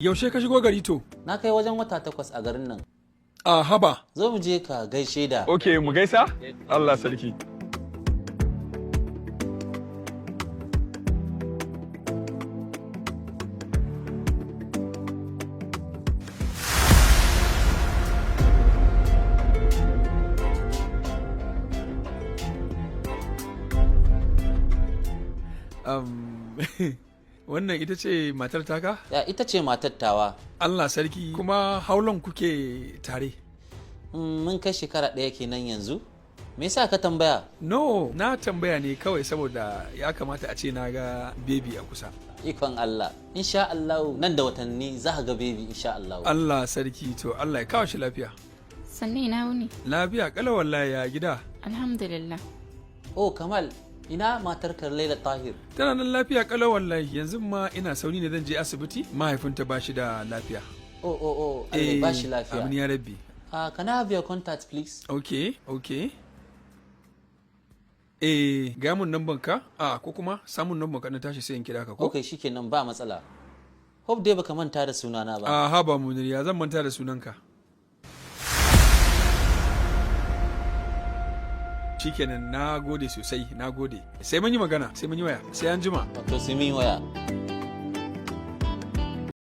Yaushe ka shigo gari to? Na kai wajen wata 8 a garin nan. A haba. Zo mu je ka gaishe da. Ok, mu gaisa? Allah sarki. Wannan ita ce matar taka? Ya, ita ce matar tawa. Allah sarki, kuma how long kuke tare? Mun kai shekara 1 kenan yanzu. Me yasa ka tambaya? No, na tambaya ne kawai saboda ya kamata a ce na ga baby a kusa. Ikon Allah. Insha Allah nan da watanni za ka ga baby insha Allah. Allah sarki, to Allah ya kawo shi lafiya. Sannu, ina wuni? Lafiya kala wallahi, ya gida? Alhamdulillah. Oh Kamal, ina matar ka Laila Tahir? Tana nan lafiya kala wallahi, yanzu ma ina sauri ne zan je asibiti, mahaifinta ba shi da lafiya. Oh, Allah ya ba shi lafiya. Amin ya rabbi. Can I have your contact, please? Okay. Eh, ga mun namban ka? A ko kuma samun namban ka na tashi sai in kira ka ko? Okay, shikenan, ba matsala. Hope dai baka manta da sunana ba. A haba Munir, ya zan manta da sunanka? Shikenan, na gode sosai, na gode. Sai mun yi magana, sai mun yi waya, sai an jima. Wato sai mun yi waya.